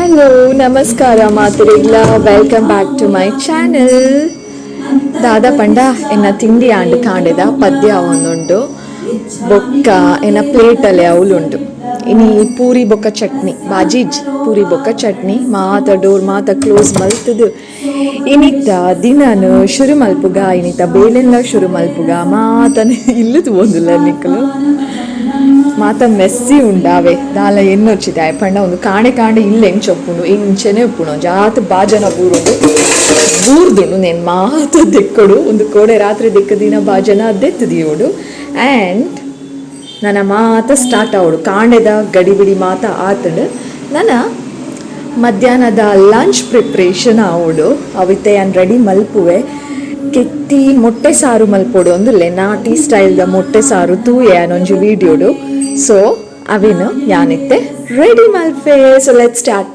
Hello ನಮಸ್ಕಾರ ಮಾತರಿಗ್ಲ, welcome back to my channel. ದಾದ ಪಂಡ ಎನ್ನ ತಿಂಡಿ ಆಂಡ್ ಕಾಂಡೆದ ಪದ್ಯ ಒಂದುಂಡು, ಬೊಕ್ಕ ಎನ್ನ ಪ್ಲೇಟಲ್ಲಿ ಅವಲುಂಡು. ಇನಿ ಪೂರಿ ಬೊಕ್ಕ ಚಟ್ನಿ, ಬಾಜಿಜ್ ಪೂರಿ ಬೊಕ್ಕ ಚಟ್ನಿ. ಮಾತ ಡೋರ್ ಮಾತ ಕ್ಲೋಸ್ ಮಲ್ತದು ಇನಿತ ದಿನನು ಶುರು ಮಲ್ಪುಗ, ಇನಿತ ಬೇಲೆಲ್ಲ ಶುರು ಮಲ್ಪುಗ. ಮಾತನೆ ಇಲ್ಲು ತೂವೊಂದುಲ್ಲ ನಿಕ್ಕಲು, ಮಾತ ಮೆಸ್ಸಿ ಉಂಡಾವೆ ದಾಲ ಎನ್ನೊಚ್ಚಿದೆ ಪಂಡ ಒಂದು ಕಾಣೆ ಕಾಂಡೆ ಇಲ್ಲ ಎಂಚೊಪ್ಪುಂಡು ಇಂಚೆನೆ ಉಪ್ಪುಂಡು. ಜಾತ ಬಾಜನ ಬೂರುಂಡು ಬೂರ್ದುಂಡು. ನೇನ್ ಮಾತ ದೆಕ್ಕಡು ಒಂದು ಕೋಡೆ ರಾತ್ರಿ ದೆಕ್ಕ ದಿನ ಬಾಜನ ದೆತ್ತು ದಿಯೋಡು. ಆ್ಯಂಡ್ ನನ್ನ ಮಾತ ಸ್ಟಾರ್ಟ್ ಆವಡು ಕಾಂಡೆದ ಗಡಿಬಿಡಿ ಮಾತ ಆತಡು. ನನ್ನ ಮಧ್ಯಾಹ್ನದ ಲಂಚ್ ಪ್ರಿಪ್ರೇಷನ್ ಆವಡು, ಅವಿತೆ ಯಾನ್ ರೆಡಿ ಮಲ್ಪುವೆ. ಕೆತ್ತಿ ಮೊಟ್ಟೆ ಸಾರು ಮಲ್ಪೊಡು ಒಂದುಲ್ಲೆ, ನಾಟಿ ಸ್ಟೈಲ್ದ ಮೊಟ್ಟೆ ಸಾರು ತೂಯೆ ಒಂಜಿ ವೀಡಿಯೋಡು. ಸೊ ಅವಿನ ಯಾನಿತ್ತೆ ರೆಡಿ ಮಲ್ಪೆ. ಸೊ let start.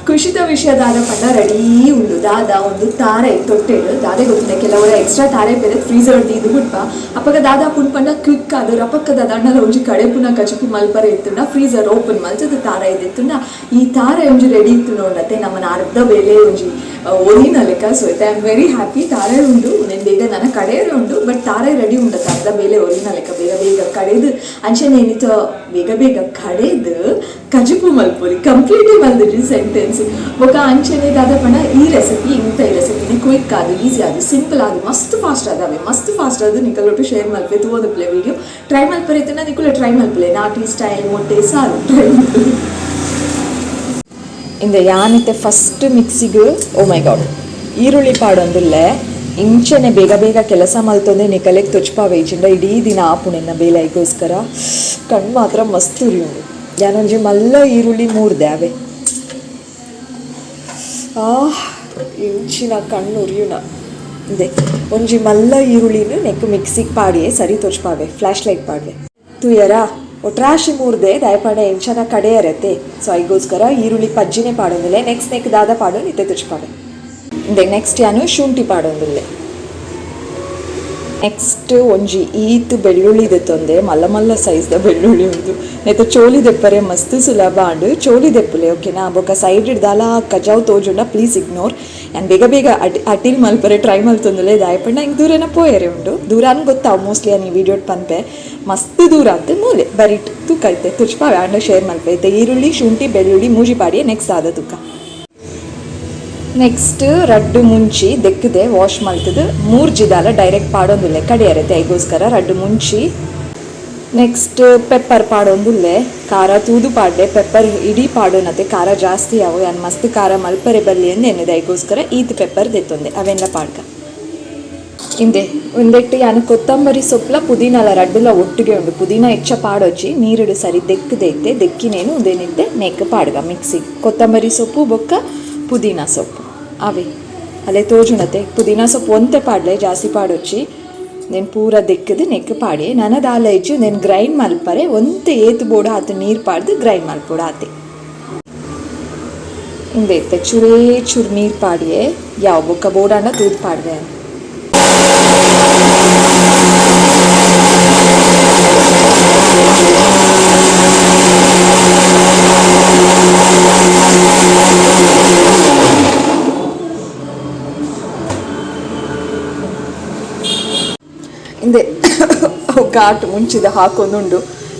ಖುಷಿದ ವಿಷಯ ದಾದ ಪಂಡ ರೆಡಿ ಉಂಡು ದಾದ ಒಂದು ತಾರೆ ತೊಟ್ಟೆಡು ದಾದೆ ಗೊತ್ತಿದೆ. ಕೆಲವರ ಎಕ್ಸ್ಟ್ರಾ ತಾರೆ ಬೇರೆ ಫ್ರೀಸರ್ ಇದು ಬಿಟ್ಪ ಅಪ್ಪಗ ದಾದ ಪುಣ್ ಪಂಡ ಕ್ವಿಕ್ ಅದು ರಪಕ್ಕದ ದಂಡಲ ಒಂಜಿ ಕಡೆಪುನ ಕಚಿಪು ಮಲ್ಪರೆ ಇತ್ತುಂಡ ಫ್ರೀಸರ್ ಓಪನ್ ಮಲ್ತದ ತಾರೆ ಇದ್ದಿತ್ತುಂಡ ಈ ತಾರೆ ಒಂಜಿ ರೆಡಿ ಇತ್ತು ನೋಡತ್ತೆ. ನಮ್ಮನ ಅರ್ಧ ಬೇಲೆ ಒಂಜಿ ಒಲಿನ ಲೆಕ್ಕ. ಸೊ I am very happy. ತಾರೆ ಉಂಡು నేను ಬೇಗ ನನ್ನ ಕಡೆಯರೆ ಉಂಡು, ಬಟ್ ತಾರೆ ರೆಡಿ ಉಂಡತ್ತೆ, ಅರ್ಧ ಬೇಲೆ ಒಲಿನ ಲೆಕ್ಕ. ಬೇಗ ಬೇಗ ಕಡೆದು ಅಂಚನೆ ಏನಿತ್ತು ಬೇಗ ಬೇಗ ಕಡೆದು ಕಜಿಪು ಮಲ್ಪೊಲಿ. ಕಂಪ್ಲೀಟ್ ಮಲ್ದಿರಿ ಸೆಂಟೆನ್ಸ್. ಬೊಕ ಅಂಚನೆ ದಾದ ಪಂಡ ಈ ರೆಸಿಪಿ ಇಂತ ಈ ರೆಸಿಪಿನ ಕ್ವಿಕ್ ಆದು, ಈಸಿ ಆದು, ಸಿಂಪಲ್ ಆದು, ಮಸ್ತ್ ಫಾಸ್ಟ್ ಆದವೆ, ಮಸ್ತ್ ಫಾಸ್ಟ್ ಆದು ನಿಕಲೊಟ್ಟು ಶೇರ್ ಮಲ್ಪೆ. ತೂವೊಂದು ಪ್ಲೇ ವಿಡಿಯೋ ಟ್ರೈ ಮಲ್ಪರೆ ಇತ್ತುಂಡ ನಿಕುಲ ಟ್ರೈ ಮಲ್ಪಲೆ. ನಾಟಿ ಸ್ಟೈಲ್ ಮೊಟ್ಟೆ ಸಾರು ಟ್ರೈ ಮಲ್ಪಲೆ. ಇಂದ ಯಾನಿತ್ತೆ ಫಸ್ಟ್ ಮಿಕ್ಸಿಗೆ, ಓ ಮೈ ಗಾಡ್, ಈರುಳ್ಳಿ ಪಾಡೊಂದುಲ್ಲೆ. ಇಂಚನೆ ಬೇಗ ಬೇಗ ಕೆಲಸ ಮಲ್ತೊಂದೆ ನಿಕಲೆಗ್ ತೊಚ್ಪಾವೆ ಇಜಿಂಡ ಇಡೀ ದಿನ ಆಪುಣೆನ್ನ ಬೇಲೈಗೋಸ್ಕರ. ಕಣ್ಣು ಮಾತ್ರ ಮಸ್ತ್ ಉರಿಯುಂಡು. ಯಾನೊಂಜಿ ಮಲ್ಲ ಈರುಳ್ಳಿ ಮೂರ್ದೆ ಅವೆ. ಆ ಇಂಚಿನ ಕಣ್ಣು ಉರಿಯುನ. ಇಂದೆ ಒಂಜಿ ಮಲ್ಲ ಈರುಳ್ಳಿನ ನೆಕ್ ಮಿಕ್ಸಿಗೆ ಪಾಡಿಯೆ, ಸರಿ ತೋಚ್ಪಾವೆ, ಫ್ಲ್ಯಾಶ್ ಲೈಟ್ ಪಾಡ್ವೆ ತೂಯರಾ. ಒಟ್ರಾಶಿ ಮೂರ್ದೆ ದಾಯಪಂಡ ಎಂಚನ ಕಡೆಯರತೆ. ಸೊ ಐಗೋಸ್ಕರ ಈರುಳ್ಳಿ ಪಜ್ಜಿನೇ ಪಾಡೊಂದಿಲ್ಲ. ನೆಕ್ಸ್ಟ್ ನೆಕ್ ದಾದ ಪಾಡೋ ನಿತ್ತೆ ತುಚ್ಪಾವೆ. ಇಂದೆ ನೆಕ್ಸ್ಟ್ ಯಾನು ಶುಂಠಿ ಪಾಡೊಂದಿಲ್ಲೆ. ನೆಕ್ಸ್ಟ್ ಒಂಜಿ ಈತ್ ಬೆಳ್ಳುಳ್ಳಿ ದೆತ್ತೊಂದೆ. ಮಲ್ಲ ಮಲ್ಲ ಸೈಜ್ದ ಬೆಳ್ಳುಳ್ಳಿ ಉಂದು. ನೆತ್ತ ಚೋಲಿ ದೆಪ್ಪರೆ ಮಸ್ತ್ ಸುಲಭ ಆಂಡ್, ಚೋಲಿ ದೆಪ್ಪುಲೆ, ಓಕೆನಾ? ಬೊಕ ಸೈಡ್ ದಾಲ ಕಜಾವ್ ತೋಜುಂಡ ಪ್ಲೀಸ್ ಇಗ್ನೋರ್. ಯಾನ್ ಬೇಗ ಬೇಗ ಅಟಿಲ್ ಮಲ್ಪರೆ ಟ್ರೈ ಮಲ್ತೊಂದುಲ್ಲೆ. ದಾಯಪಂಡ ಹಿಂಗೆ ದೂರನ ಪೋಯರೆ ಉಂಡು. ದೂರಾನ್ ಗೊತ್ತಾವ್ ಮೋಸ್ಟ್ಲಿ ಈ ವಿಡಿಯೋಡ್ ಪನ್ಪೆ. ಮಸ್ತ್ ದೂರ ಅಂತ ಮೂಲೆ ಬರಿಟ್ ತೂಕ ಐತೆ ತುಚ್ಪಾವೆ ಆಂಡ ಶೇರ್ ಮಲ್ಪೆ. ಐತೆ ಈರುಳ್ಳಿ, ಶುಂಠಿ, ಬೆಳ್ಳುಳ್ಳಿ ಮೂಜಿ ಪಾಡಿಯೆ. ನೆಕ್ಸ್ಟ್ ಆದ ತುಕ್ಕ? ನೆಕ್ಸ್ಟ್ ರಡ್ಡು ಮುಂಚಿ ದೆಕ್ಕದೆ ವಾಶ್ ಮಲ್ತದು ಮೂರು ಜಿದಾಲ ಡೈರೆಕ್ಟ್ ಪಾಡೊಂದುಲ್ಲೆ, ಕಡಿಯರತೆ. ಐಗೋಸ್ಕರ ರಡ್ಡು ಮುಂಚಿ. ನೆಕ್ಸ್ಟ್ ಪೆಪ್ಪರ್ ಪಾಡೊಂದುಲ್ಲೆ. ಖಾರ ತೂದು ಪಾಡ್ಲೆ. ಪೆಪ್ಪರ್ ಇಡೀ ಪಾಡೋನತೆ, ಖಾರ ಜಾಸ್ತಿ ಅವು. ಯಾನ್ ಮಸ್ತ್ ಖಾರ ಮಲ್ಪರೆ ಬಲ್ಲಿ ಅಂದ್ ಎನ್ನುದು. ಐಗೋಸ್ಕರ ಈತ್ ಪೆಪ್ಪರ್ ದೆತ್ತೊಂದೆ, ಅವೆಲ್ಲ ಪಾಡ್ಕ. ಇಂದೆ ಒಂದೆಟ್ಟು ಯಾನು ಕೊತ್ತಂಬರಿ ಸೊಪ್ಪಲ ಪುದೀನಲ ರಡ್ಡುಲ ಒಟ್ಟಿಗೆ ಉಂಡು. ಪುದೀನ ಹೆಚ್ಚ ಪಾಡೊಚ್ಚಿ, ನೀರುಡು ಸರಿ ದೆಕ್ಕದೈತೆ. ದೆಕ್ಕಿನೇನು ಉಂದೇನಿತ್ತೆ ನೆಕ್ ಪಾಡ್ಗ ಮಿಕ್ಸಿಗೆ. ಕೊತ್ತಂಬರಿ ಸೊಪ್ಪು ಬೊಕ್ಕ ಪುದೀನ ಸೊಪ್ಪು ಅವೇ ಅಲ್ಲೇ ತೋಜುಣತೆ. ಪುದೀನ ಸೊಪ್ಪು ಒಂತೆ ಪಾಡ್ಲೆ, ಜಾಸ್ತಿ ಪಾಡೊಚ್ಚಿ. నేను ಪೂರ ದೆಕ್ಕದು ನೆಕ್ ಪಾಡಿ ನನ ದಾಲ ಇಜ್ಜು. నేను ಗ್ರೈಂಡ್ ಮಲ್ಪರೆ ಒಂತೆ ಏತು ಬೋಡು ಆತು ನೀರು ಪಾಡ್ದು ಗ್ರೈಂಡ್ ಮಲ್ಪೊಡು ಆತೆ. ಇಂದೆ ಇತ್ತೆ ಚೂರೇ ಚೂರು ನೀರು ಪಾಡಿಯೆ. ಯಾವ ಬೊಕ್ಕ ಬೋಡಾಂಡ ತೂದು ಪಾಡ್ವೆ. ಇಂದೆ ಘಾಟ್ ಮುಂಚಿದ ಹಾಕೊಂದುಂಡು.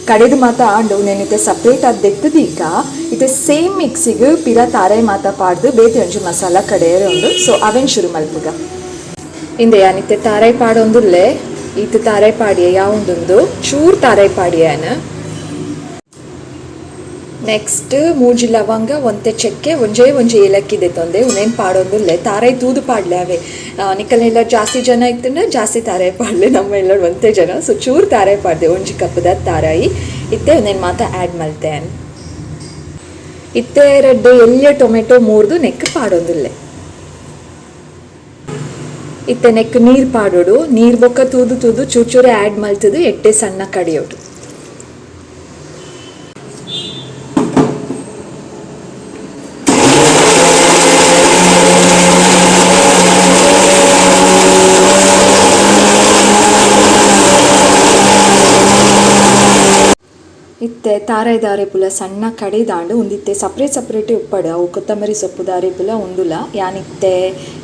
ಕಡೆದು ಮಾತ ಆಂಡು ನೆನಿತೆ ಸಪ್ರೇಟ್ ಆದ್ ದೆತ್ತದೀಕ. ಇತ್ತೆ ಸೇಮ್ ಮಿಕ್ಸಿಗ್ ಪಿರ ತಾರೆ ಮಾತ ಪಾಡ್ದು ಬೇತೆ ಒಂಜಿ ಮಸಾಲ ಕಡೆಯರೆ ಉಂಡು. ಸೊ ಅವೆನ್ ಶುರು ಮಲ್ಪುಗ. ಇಂದೆ ಯಾನಿತ್ತೆ ತಾರೈ ಪಾಡೊಂದುಲ್ಲೆ. ಈತ ತಾರೈ ಪಾಡಿಯ ಯಾವುಂಡುಂದು ಚೂರ್ ತಾರೈ ಪಾಡಿಯಾನ. ನೆಕ್ಸ್ಟ್ ಮೂಜಿ ಲವಂಗ, ಒಂತೆ ಚಕ್ಕೆ, ಒಂಜೇ ಒಂಜಿ ಏಲಕ್ಕಿ ದೆತ್ತೊಂದೆ. ಉನೇನ್ ಪಾಡೊಂದುಲ್ಲೆ. ತಾರೈ ತೂದು ಪಾಡ್ಲೆ ಅವೆ. ನಿಕಲೆಲ್ಲ ಜಾಸ್ತಿ ಜನ ಇತ್ತಂಡ ಜಾಸ್ತಿ ತಾರೈ ಪಾಡ್ಲೆ. ನಮ್ಮ ಎಲ್ಲ ಒಂತೆ ಜನ, ಸೊ ಚೂರು ತಾರೈ ಪಾಡ್ದೆ, ಒಂಜಿ ಕಪ್ಪದ ತಾರಾಯಿ. ಇತ್ತೆ ಒಂದೇನು ಮಾತ ಆ್ಯಡ್ ಮಲ್ತೆ. ಇತ್ತೆ ರಡ್ಡು ಎಲ್ಯ ಟೊಮೆಟೊ ಮೂರ್ದು ನೆಕ್ ಪಾಡೊಂದುಲ್ಲೆ. ಇತ್ತೆ ನೆಕ್ ನೀರು ಪಾಡೋಡು. ನೀರು ಬೊಕ್ಕ ತೂದು ತೂದು ಚೂರು ಚೂರೆ ಆ್ಯಡ್ ಮಲ್ತದು ಎಟ್ಟೆ ಸಣ್ಣ ಕಡಿಯೋಡು. ಇತ್ತೆ ತಾರಾಯಿದ ಅರೆಪುಲ ಸಣ್ಣ ಕಡೆದಾಂಡ್ ಉಂದಿತ್ತೆ ಸಪ್ರೇಟ್ ಸಪ್ರೇಟ್ ಉಪ್ಪಡ್ ಅವು ಕೊತ್ತಂಬರಿ ಸೊಪ್ಪುದ ಅರೆಪುಲ ಉಂದುಲ ಯಾನಿತ್ತೆ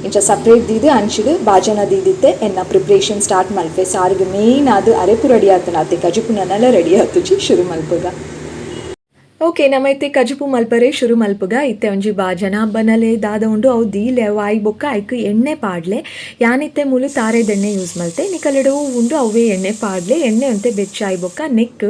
ಇಂಚ ಸಪ್ರೇಟ್ ದೀದ್ ಅಂಚಿಡ್ ಬಾಜನ ದೀದಿತ್ತೆ ಎನ್ನ ಪ್ರಿಪ್ರೇಷನ್ ಸ್ಟಾರ್ಟ್ ಮಲ್ಪೆ. ಸಾರಿಗೆ ಮೇನ್ ಆದ್ ಅರೆಪು ರೆಡಿ ಆತುಂಡು ಅತೆ ಕಜಿಪು ನನಲ ರೆಡಿ ಆತುಜಿ ಶುರು ಮಲ್ಪುಗ. ಓಕೆ ನಮ ಇತ್ತೆ ಕಜಿಪು ಮಲ್ಪರೆ ಶುರು ಮಲ್ಪುಗ. ಇತ್ತೆ ಒಂಜಿ ಬಾಜನ ಬನಲೆ ದಾದ ಉಂಡು ಅವು ದೀಲೆ ಅವು ಆಯಿ ಬೊಕ್ಕ ಐಕ್ ಎಣ್ಣೆ ಪಾಡ್ಲೆ. ಯಾನಿತ್ತೆ ಮೂಲು ತಾರೆದ ಎಣ್ಣೆ ಯೂಸ್ ಮಲ್ತೆ, ನಿಕಲೆಡ ಉಂಡು ಅವೇ ಎಣ್ಣೆ ಪಾಡ್ಲೆ. ಎಣ್ಣೆ ಒಂತೆ ಬೆಚ್ಚ ಆಯಿ ಬೊಕ್ಕ ನೆಕ್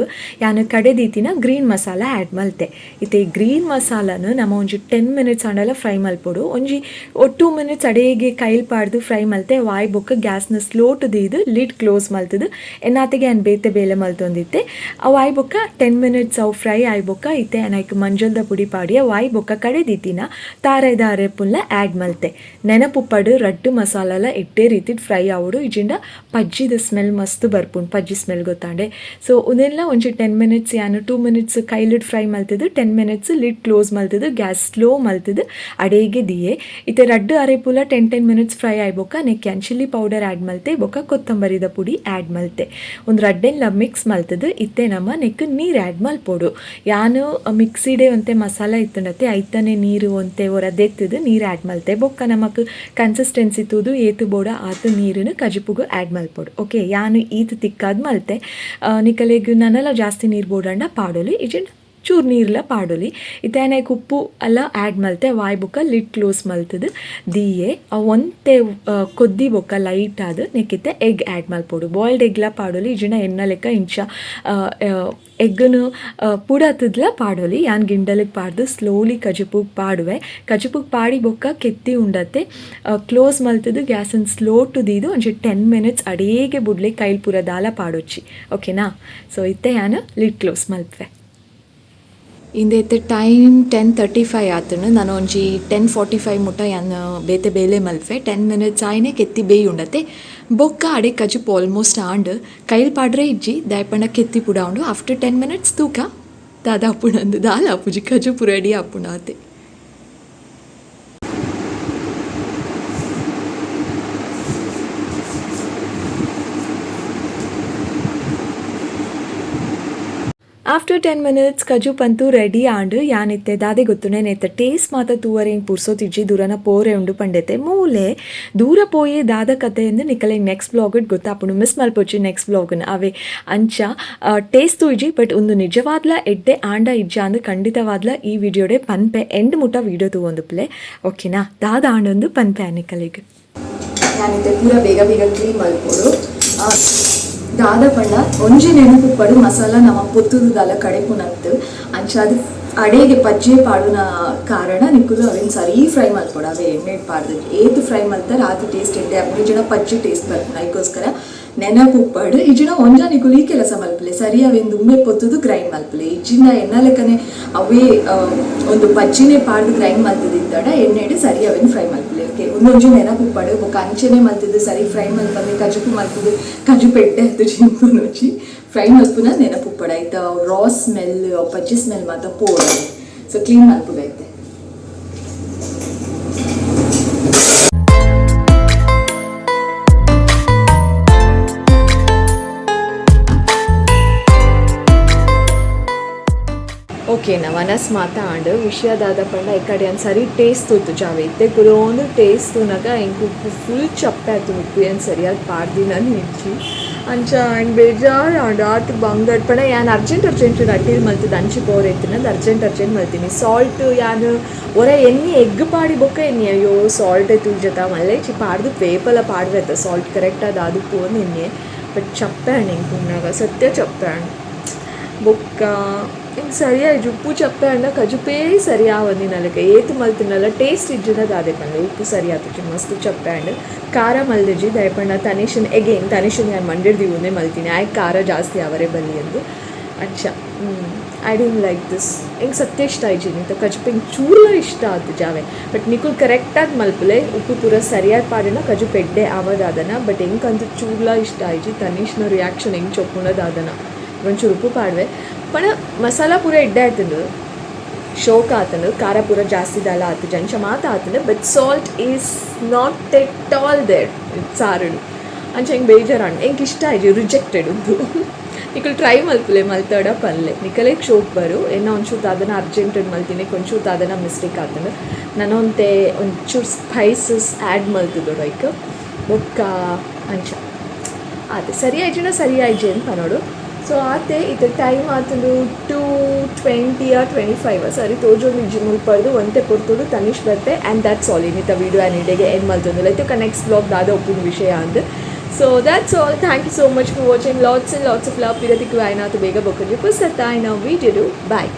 ಯಾನ್ ಕಡೆ ದೀತಿನ ಗ್ರೀನ್ ಮಸಾಲ ಆ್ಯಡ್ ಮಲ್ತೆ. ಇತ್ತೆ ಈ ಗ್ರೀನ್ ಮಸಾಲನ್ ನಮ ಒಂಜಿ 10 ಮಿನಿಟ್ಸ್ ಆಂಡಲ ಫ್ರೈ ಮಲ್ಪೊಡು. ಒಂಜಿ 2 ಮಿನಿಟ್ಸ್ ಅಡೇಗೆ ಕೈಲ್ ಪಾಡ್ದು ಫ್ರೈ ಮಲ್ತೆ. ಅವು ಆಯಿ ಬೊಕ್ಕ ಗ್ಯಾಸ್ನ ಸ್ಲೋಟ್ ದೀದ್ ಲಿಡ್ ಕ್ಲೋಸ್ ಮಲ್ತದು ಎನ್ನಾತೆಗೆ ಯಾನ್ ಬೇತೆ ಬೇಲೆ ಮಲ್ತೊಂದಿತ್ತೆ. ಅವು ಆಯಿ ಬೊಕ್ಕ 10 ಮಿನಿಟ್ಸ್ ಅವು ಫ್ರೈ ಆಯಿ ಬೊಕ್ಕ ಇತ್ತೆ ಯಾನ್ ಐಕ್ ಮಂಜಲ್ದ ಪುಡಿ ಪಾಡಿಯ ವಾಯಿ ಬೊಕ್ಕ ಕಡೆ ದೀತಿನ ತಾರಾಯ್ದ ಅರೆಪುನ್ಲ ಆ್ಯಡ್ ಮಲ್ತೆ. ನೆನಪುಪ್ಪಡು ರಡ್ಡ್ ಮಸಾಲಲ ಎಡ್ಡೆ ರೀತಿಡ್ ಫ್ರೈ ಆವೊಡು, ಇಜಿಂಡ ಪಜ್ಜಿದ ಸ್ಮೆಲ್ ಮಸ್ತ್ ಬರ್ಪುಂಡು, ಪಜ್ಜಿ ಸ್ಮೆಲ್ ಗೊತ್ತಾಂಡೆ. ಸೊ ಉಂದೆನ್ಲ ಒಂಜಿ 10 ಮಿನಿಟ್ಸ್ ಯಾನ್ 2 ಮಿನಿಟ್ಸ್ ಕೈಲಿಡ್ ಫ್ರೈ ಮಲ್ತದು 10 minutes lid close ಮಲ್ತದು ಗ್ಯಾಸ್ ಸ್ಲೋ ಮಲ್ತದು ಅಡೇಗೆ ದಿಯೆ. ಇತ್ತೆ ರಡ್ಡ್ ಅರೆಪುಲ 10 10 ಮಿನಿಟ್ಸ್ ಫ್ರೈ ಆಯಿ ಬೊಕ್ಕ ನೆಕ್ ಯಾನ್ chilli powder add ಮಲ್ತೆ ಬೊಕ್ಕ ಕೊತ್ತಂಬರಿದ ಪುಡಿ ಆ್ಯಡ್ ಮಲ್ತೆ. ಒಂದು ರಡ್ಡೆನ್ಲ ಮಿಕ್ಸ್ ಮಲ್ತದು ಇತ್ತೆ ನಮ ನೆಕ್ ನೀರು ಆ್ಯಡ್ ಮಲ್ಪೊಡು. ಯಾನ್ ಮಿಕ್ಸಿಡೆ ಒಂತೆ ಮಸಾಲ ಇತ್ತುಂಡತೆ ಐತನೆ ನೀರು ಒಂತೆ ಒರ ದೆತ್ತದು ನೀರು ಆ್ಯಡ್ ಮಲ್ತೆ. ಬೊಕ್ಕ ನಮಕ್ ಕನ್ಸಿಸ್ಟೆನ್ಸಿ ತೂದು ಏತು ಬೋಡ ಆತು ನೀರುನು ಕಜಿಪುಗು ಆ್ಯಡ್ ಮಲ್ಪೊಡು. ಓಕೆ ಯಾನ್ ಈತ್ ತಿಕ್ಕಾದ್ ಮಲ್ತೆ. ನಿಕಲೆಗ್ ನನಲ ಜಾಸ್ತಿ ನೀರು ಬೋಡಂಡ ಪಾಡೊಲಿ, ಇಜಿಂಡ ಚೂರು ನೀರ್ಲ ಪಾಡೊಲಿ. ಇತ್ತೆ ಯಾನ್ ಐಕ್ ಉಪ್ಪು ಎಲ್ಲ ಆ್ಯಡ್ ಮಲ್ತೆ. ವಾಯ್ ಬೊಕ್ಕ ಲಿಡ್ ಕ್ಲೋಸ್ ಮಲ್ತದು ದೀಯೆ. ಅವು ಒಂತೆ ಕೊದ್ದಿ ಬೊಕ್ಕ ಲೈಟ್ ಆದ್ ನೆಕ್ಕಿತ್ತೆ ಎಗ್ ಆ್ಯಡ್ ಮಲ್ಪೊಡು. ಬಾಯ್ಲ್ಡ್ ಎಗ್ಲ ಪಾಡೊಲಿ, ಇಜಿಂಡ ಎನ್ನ ಲೆಕ್ಕ ಇಂಚ ಎಗ್ಗನು ಪುಡತ್ದ್ಲ ಪಾಡೊಲಿ. ಯಾನ್ ಗಿಂಡಲಿಗೆ ಪಾಡ್ದು ಸ್ಲೋಲಿ ಕಜಿಪುಗ್ ಪಾಡುವೆ. ಕಜಿಪುಗ್ ಪಾಡಿ ಬೊಕ್ಕ ಕೆತ್ತಿ ಉಂಡತೆ ಕ್ಲೋಸ್ ಮಲ್ತದು ಗ್ಯಾಸನ್ ಸ್ಲೋ ಟು ದೀದು ಒಂಜಿ 10 ಮಿನಿಟ್ಸ್ ಅಡೇಗೆ ಬುಡ್ಲೆ, ಕೈಲ್ ಪೂರ ದಾಲ ಪಾಡೊಚ್ಚಿ. ಓಕೆನಾ? ಸೊ ಇತ್ತೆ ಯಾನ್ ಲಿಡ್ ಕ್ಲೋಸ್ ಮಲ್ಪೆ. ಇಂದೆತ್ತೆ ಟೈಮ್ 10:35 ಆತುಂಡು. ನಾನು ಒಂಜಿ 10:45 ಮುಟ್ಟ ಯಾನ್ ಬೇತೆ ಬೇಲೆ ಮಲ್ಪೆ. 10 ಮಿನಿಟ್ಸ್ ಆಯ್ನೆ ಕೆತ್ತಿ ಬೇಯಿ ಉಂಡತೆ. ಬೊಕ್ಕ ಅಡೆ ಕಜಿಪು ಆಲ್ಮೋಸ್ಟ್ ಆಂಡ್. ಕೈಲ್ ಪಾಡ್ರೆ ಇಜ್ಜಿ, ದಾಯೆಪಂಡ ಕೆತ್ತಿ ಪುಡ ಉಂಡು. ಆಫ್ಟರ್ 10 ಮಿನಿಟ್ಸ್ ತೂಕ ದಾದ ಆಪುಂಡು. ದಾಲ ಆಪುಜಿ, ಕಜಿಪು ರೆಡಿ ಆಪುಂಡು ಆತೆ. ಆಫ್ಟರ್ 10 ಮಿನಿಟ್ಸ್ ಕಜುಪಂತೂ ರೆಡಿ ಆಂಡ್. ಯಾನಿತ್ತೆ ದಾದೆ ಗೊತ್ತುಂಡೆ ನೆತ್ತ ಟೇಸ್ಟ್ ಮಾತ ತೂವರೆ ಎಂಕ್ ಪುರ್ಸೊತಿಜ್ಜಿ, ದೂರನ ಪೋರೆ ಉಂಡು ಪಂಡೆತೆ. ಮೂಲೆ ದೂರ ಪೋಯೆ ದಾದ ಕತೆ ಎಂದು ನಿಕಲೆ ನೆಕ್ಸ್ಟ್ ಬ್ಲಾಗ್ ಗೊತ್ತಾಪುಂಡು. ಮಿಸ್ ಮಲ್ಪೊಚ್ಚಿ ನೆಕ್ಸ್ಟ್ ಬ್ಲಾಗ್ನ ಅವೇ. ಅಂಚ ಟೇಸ್ಟ್ ತೂಯಿಜಿ, ಬಟ್ ಒಂದು ನಿಜವಾದ್ಲ ಎಡ್ಡೆ ಆಂಡ ಇಜ್ಜ ಅಂದ್ ಖಂಡಿತವಾದ್ಲ ಈ ವಿಡಿಯೋಡೆ ಪನ್ಪೆ. ಎಂಡ್ ಮುಟ್ಟ ವಿಡಿಯೋ ತೂವೊಂದುಪ್ಪುಲೆ, ಓಕೆನಾ? ದಾದ ಆಂಡೊಂದು ಪನ್ಪೆ ನಿಕಲೆಗ್. ಯಾನಿತ್ತೆ ಪೂರ ಬೇಗ ಬೇಗ ಕ್ಲೀನ್ ಮಲ್ಪೊಡು. ದಾದ ಪಂಡ ಒಂಜಿ ನೆನಪುಪ್ಪಡು, ಮಸಾಲ ನಮ ಪೊತ್ತುದು ದಾಲ ಕಡೆಪುನತ್ತು. ಅಂಚಾದ್ ಅಡೇಗೆ ಪಜ್ಜೆ ಪಾಡುನ ಕಾರಣ ನಿಕುಲು ಅವೆನ್ ಸರಿ ಫ್ರೈ ಮಲ್ಪೊಡು. ಅವೇ ಎಣ್ಣೆ ಪಾಡ್ದು ಏತ್ ಫ್ರೈ ಮಲ್ತಾರೆ ಆತ್ ಟೇಸ್ಟ್ ಎಡ್ಡೆ ಆಪುಂಡು, ಇಜ್ಜಿಡ ಪಜ್ಜೆ ಟೇಸ್ಟ್ ಬರ್ಪುಂಡು. ಐಕೋಸ್ಕರ ನೆನಪುಪ್ಪಡು. ಇಜ್ಜಿಡ ಒಂಜ ನಿಕುಲು ಈ ಕೆಲಸ ಮಲ್ಪಲೆ, ಸರಿ ಅವೆನ್ ದುಂಬೆ ಪೊತ್ತುದು ಗ್ರೈಂಡ್ ಮಲ್ಪಲೆ. ಇಜ್ಜಿಂಡ ಎನ್ನ ಲೆಕ್ಕನೆ ಅವೇ ಒಂದು ಪಜ್ಜಿನೇ ಪಾಡ್ದು ಗ್ರೈಂಡ್ ಮಲ್ತದಿತ್ತಡ ಎಣ್ಣೆಡ್ ಸರಿ ಅವೆನ್ ಫ್ರೈ ಮಲ್ಪಲೆ. ಓಕೆ, ಒಂದೊಂಜಿ ನೆನಪುಪ್ಪಡು. ಬೊಕ್ಕ ಅಂಚೆನೆ ಮಲ್ತದು ಸರಿ ಫ್ರೈ ಮಲ್ಪಂದೆ ಕಜುಪು ಮಲ್ತದು ಕಜುಪು ಎಡ್ಡೆ ಆತು ಜಿಂಪುನೊಂಜಿ. ಫ್ರೈ ಮಲ್ಪುನ ನೆನಪುಪ್ಪಡು, ಐತ ರಾ ಸ್ಮೆಲ್ ಪಜ್ಜಿ ಸ್ಮೆಲ್ ಮಾತ ಪೋವೊಡು. ಸೊ ಕ್ಲೀನ್ ಮಲ್ಪುಗ ಇತ್ತೆ. ಓಕೆ, ವನಸ್ ಮಾತ ಆಂಡ್. ವಿಷಯ ದಾದ ಪಂಡ ಈ ಕಡೆ ಯಾನ್ ಸರಿ ಟೇಸ್ಟ್ ತೂತು ಜಾವೆ. ಇತ್ತೆ ಕುಲೋಂದು ಟೇಸ್ಟ್ ತೂನಗ ಎಂಕ್ ಉಪ್ಪು ಫುಲ್ ಚಪ್ಪೆ ಆತು. ಉಪ್ಪು ಏನ್ ಸರಿಯಾದ ಪಾಡ್ದಿನ ಇಜ್ಜಿ. ಅಂಚ ಎಂಕ್ ಬೇಜಾರ್ ಆಂಡ್. ಆತ್ ಬಂಗಡ್ ಪಂಡ ಯಾನ್ ಅರ್ಜೆಂಟ್ ಅರ್ಜೆಂಟ್ ಅಟ್ಟಿಲ್ ಮಲ್ತುದು ಅಂಚಿ ಪೋರೆ ಇತ್ತಿನಂದ್ ಅರ್ಜೆಂಟ್ ಅರ್ಜೆಂಟ್ ಮಲ್ತೀನಿ. ಸಾಲ್ಟ್ ಯಾನ್ ಒರ ಎನ್ನಿ ಎಗ್ ಪಾಡಿ ಬೊಕ್ಕ ಎನ್ನಿ, ಅಯ್ಯೋ ಸಾಲ್ಟ್ ತೂಜತ ಮಲ್ಲೇಚಿ ಪಾಡ್ದು ಪೇಪಲ ಪಾಡ್ವೆತ್ತ ಸಾಲ್ಟ್ ಕರೆಕ್ಟ್ ಆದ್ ಆದುಪ್ಪು ಅಂದ್ ಎನ್ನಿಯೆ. ಬಟ್ ಚಪ್ಪೆ ಆಂಡ್ ಎಂಕ್ ಉನ್ನಗ, ಸತ್ಯ ಚಪ್ಪೆ ಆಂಡ್. ಬೊಕ್ಕ ಎಂಕ್ ಸರಿಯಾಯಿಜಿ. ಉಪ್ಪು ಚಪ್ಪೆ ಆಂಡ ಕಜಿಪೇ ಸರಿ ಆವಂದಿನ ಲೆಕ್ಕ. ಏತ್ ಮಲ್ತಿನಲ ಟೇಸ್ಟ್ ಇಜ್ಜಿಂಡ ದಾದೆ ಪಂಡ ಉಪ್ಪು ಸರಿ ಆತುಜಿ, ಮಸ್ತ್ ಚಪ್ಪೆ ಆಂಡ್. ಖಾರ ಮಲ್ದಿಜಿ, ದಾಯೆ ಪಂಡ ತನಿಷನ್ ಎಗೇನ್ ತನಿಷನ್ ಯಾನ್ ಮಂಡೆಡ್ ದೀವೊಂದೇ ಮಲ್ತಿನಿ, ಆಯೆ ಖಾರ ಜಾಸ್ತಿ ಆವರೆ ಬಲ್ಲಿ ಅಂದ್. ಅಂಚ I didn't like this. ಎಂಕ್ ಸತ್ಯ ಇಷ್ಟ ಆಯ್ಜಿ ಇಂತ ಕಜಿಪು. ಎಂಕ್ ಚೂರ್ಲ ಇಷ್ಟ ಆತುಜಿ ಅವೆ. ಬಟ್ ನಿಕುಲು ಕರೆಕ್ಟಾದ್ ಮಲ್ಪುಲೆ, ಉಪ್ಪು ಪೂರ ಸರಿಯಾದ ಪಾಡಿನ ಕಜಿಪು ಎಡ್ಡೆ ಆವದಾದನ. ಬಟ್ ಎಂಕಂತೂ ಚೂರ್ಲ ಇಷ್ಟ ಆಯ್ಜಿ. ತನಿಷ್ನ ರಿಯಾಕ್ಷನ್ ಎಂಚ ಉಪ್ಪುಂಡ ದಾದನ. ಒಂಚೂರು ಉಪ್ಪು ಪಾಡ್ವೆ ಪಂಡ ಮಸಾಲ ಪೂರ ಎಡ್ಡೆ ಆತುಂಡು, ಶೋಕ ಆತುಂಡು, ಖಾರ ಪೂರ ಜಾಸ್ತಿ ದಾಲ ಆತುಜಿ, ಅಂಚ ಮಾತ ಆತುಂಡು. But salt is not at all there ಸಾರುಡು. ಅಂಚ ಎಂಕ್ ಬೇಜಾರಾಂಡ್, ಎಂಕ್ ಇಷ್ಟ ಆಯ್ಜಿ. ರಿಜೆಕ್ಟೆಡ್ ಉಂದು. ನಿಕುಲು ಟ್ರೈ ಮಲ್ಪುಲೆ, ಮಲ್ತಡ ಪನ್ಲೆ. ನಿಕಲೆಗ್ ಶೋಕ್ ಬರು. ಎನ್ನ ಒಂಚೂರು ದಾದನ ಅರ್ಜೆಂಟ್ ಮಲ್ತಿನಿ, ಒಂಚೂರು ದಾದನ ಮಿಸ್ಟೇಕ್ ಆತಂಡು. ನನೊಂತೆ ಒಂಚೂರು ಸ್ಪೈಸಸ್ ಆ್ಯಡ್ ಮಲ್ತುದೊಡು ಐಕ್. ಬೊಕ್ಕ ಅಂಚ ಆತೆ ಸರಿ ಆಯ್ಜಿಂಡ ಸರಿ ಆಯ್ಜಿ ಅಂತ ಪನೊಡು. ಸೊ ಆತೆ. ಇತ್ತೆ ಟೈಮ್ ಆತುಂಡು 2:20 ಆ 25, ಸರಿ ತೋಜೊಂದು ಮುಲ್ಪರ್ದು. ಒಂತೆ ಪೊರ್ತುಡು ತನಿಷ್ ಬರ್ತೆ. And that's all. ಇನ್ನಿತ ವೀಡಿಯೋ ಆ್ಯಂಡ್ ಇಡೆಗೆ ಎಂಡ್ ಮಲ್ತೊಂದುಲ್ಲ. ಇತ್ತೆ ನೆಕ್ಸ್ಟ್ ವ್ಲಾಗ್ ದಾದ ಉಪ್ಪುನ ವಿಷಯ ಅಂದ್. So that's all. Thank you so much for watching. Lots and lots of love. ಪಿರತಿಕ್ಕು ಆಯ್ನಾತು ಬೇಗ. ಬೊಕ್ಕ ಪುಸ್ತಕ ನಾವು ವೀಡಿಯೋ. ಬಾಯ್.